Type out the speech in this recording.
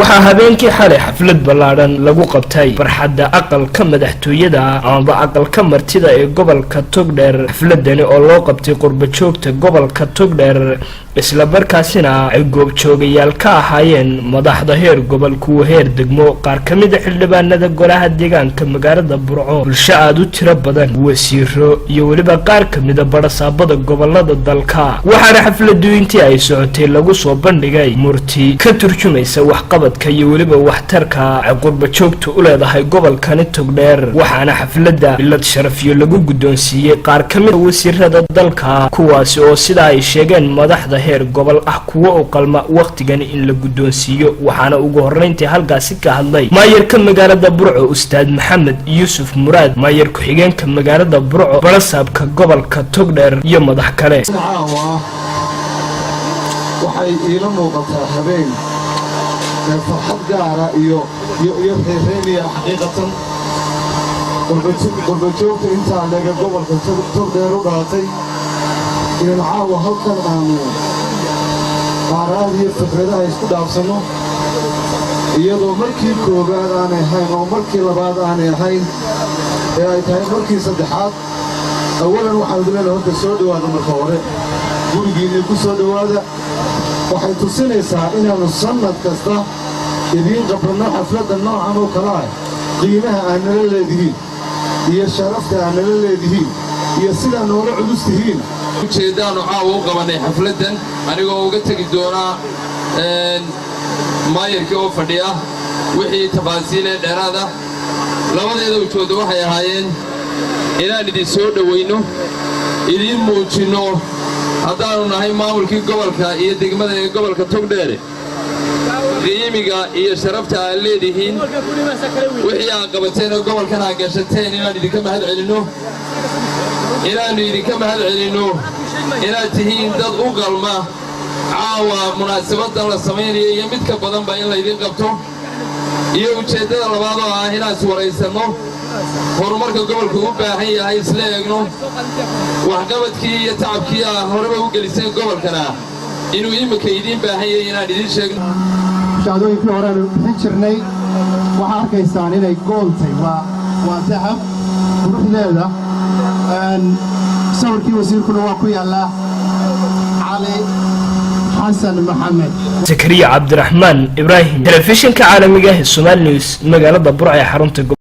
Waxaa habeenkii xalay xaflad ballaadhan lagu qabtay barxadda aqalka madaxtooyada amaba aqalka martida ee gobolka Togdheer. Xafladani oo loo qabtay qurbajoogta gobolka Togdheer, islamarkaasina ay goobjoogayaal ka ahaayeen madaxda heer gobol, kuwa heer degmo, qaar ka mida xildhibaanada golaha deegaanka magaalada Burco, bulsho aada u tiro badan, wasiiro iyo weliba qaar ka mida barasaabada gobolada dalka. Waxaana xafladu intii ay socotay lagu soo bandhigay murti ka turjumaysa waxqabadka iyo weliba waxtarka ay qurbajoogtu u leedahay gobolkani Togdheer. Waxaana xafladda bilad sharafyo lagu guddoonsiiyey qaar ka mida wasiirada dalka, kuwaasi oo sida ay sheegeen madaxda heer gobol ah kuwo u qalma wakhtigani in la guddoonsiiyo. Waxaana ugu horreyntii halkaasi ka hadlay maayarka magaalada Burco, Ustaad Maxamed Yuusuf Muraad, maayar ku-xigeenka magaalada Burco, barasaabka gobolka Togdheer iyo madax kale. Caawa waxay iila muuqataa habeen farxad gaara iyo reereynaya. Xaqiiqatan, qurbajoogta intaa leega gobolka Togdheer u dhalatay inaan caawa halkan aanu aaraad iyo fikradaha isku dhaafsanno, iyadoo markii koowaad aanay ahayn oo markii labaad aanay ahayn ee ay tahay markii saddexaad. Awalan, waxaan idin leenahay horta soo dhowaada. Marka hore gurigiinni ku soo dhowaada. Waxay tusinaysaa inaannu sannad kasta idiin qabanno xafladda noocan oo kale ah, qiimaha aad nala leedihiin iyo sharafta aad nala leedihiin iyo sidaa noola culus tihiin. Ujeeddaannu caawa u qabannay xafladdan, anigoo uga tegi doonaa maayarkii oo fadhiya wixii tafaasiilee dheeraad ah, labadeeda ujeeddo waxay ahaayeen inaan idin soo dhowayno, idiin muujinno haddaannu nahay maamulkii gobolka iyo degmada ee gobolka Togdheere qiimiga iyo sharafta aad leedihiin, wixii aad qabateen oo gobolkan aad gashateen, inaan idinka mahad celinno, inaannu idinka mahad celinno inaad tihiin dad u qalma caawa munaasabaddan la samaynayo iyo mid ka badanba in laydin qabto. Iyo ujeeddada labaad oo ah inaan iswaraysanno, horumarka gobolku u baahan yahay isla eegno, waxqabadkii iyo tacabkii aa horeba u geliseen gobolkana inuu imminka idiin baahan yahay inaan idiin sheegno. Shahaadooyinkii horeanu bixin jirnay waxaa arkaysaan inay gooltay, waa dahab quruxdeeda. Sawirkii wasiirkuna waa ku yaallaa, Cali Xasan Maxamed. Zakariya Cabdiraxmaan Ibraahim, telefishinka caalamiga ah ee Somaali News, magaalada Burca ee xarunta.